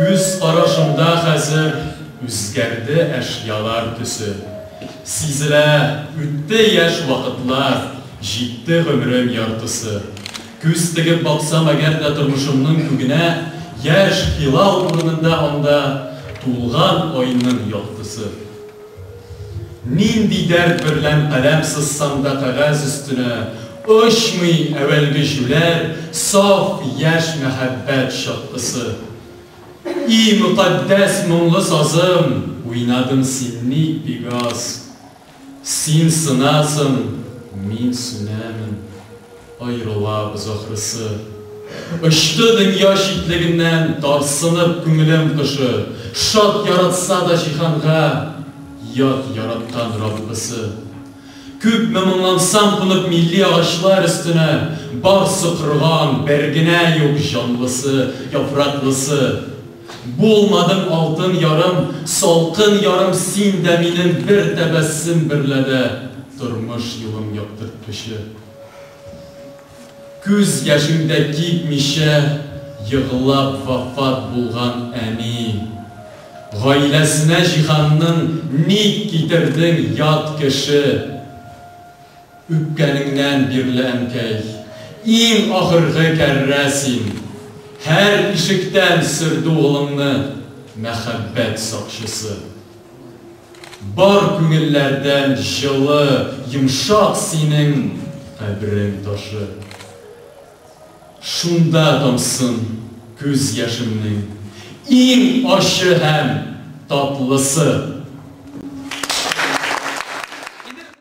Күз карашымда хәзер үзгәрде әшьялар төсе. Сизелә, үтте яшь вакытлар, җитте гомрем яртысы. Күз тегеп баксам әгәр дә тормышымның күгенә, яшь һилал урынында анда тулган айның яктысы. Нинди дәрт берлән каләм сызсам да кәгазь өстенә, очмый әүвәлге җүләр, саф яшь мәхәббәт чаткысы. И мөкатдәс моңлы сазым, уйнадың син ник бик аз? Син сынасың, мин сүнәмен. Аерылабыз ахрысы. Очты дөнья читлегеннән тарсынып күңелем кошы, Шат яратса да җиһанга ят яраткан Раббысы. Күпме моңлансам кунып милли агачлар өстенә, Барсы корыган, бер генә юк җанлысы, яфраклысы. Булмадың алтын ярым, салкын ярым син дә минем бер тәбәссем берлә дә тормыш юлым яктырткычы. Күз яшең дә кипмичә егълап вафат булган әни. Гаиләсенә җиһанның ник китердең ят кеше? Үпкәнеңнән бирле, әнкәй, иң ахыргы кәррә син. Һәр ишектән сөрде угылыңны мәхәббәт сакчысы. Бар күңелләрдән җылы, йомшак синең кабрең ташы. Шунда тамсын күз яшемнең иң ачы һәм татлысы.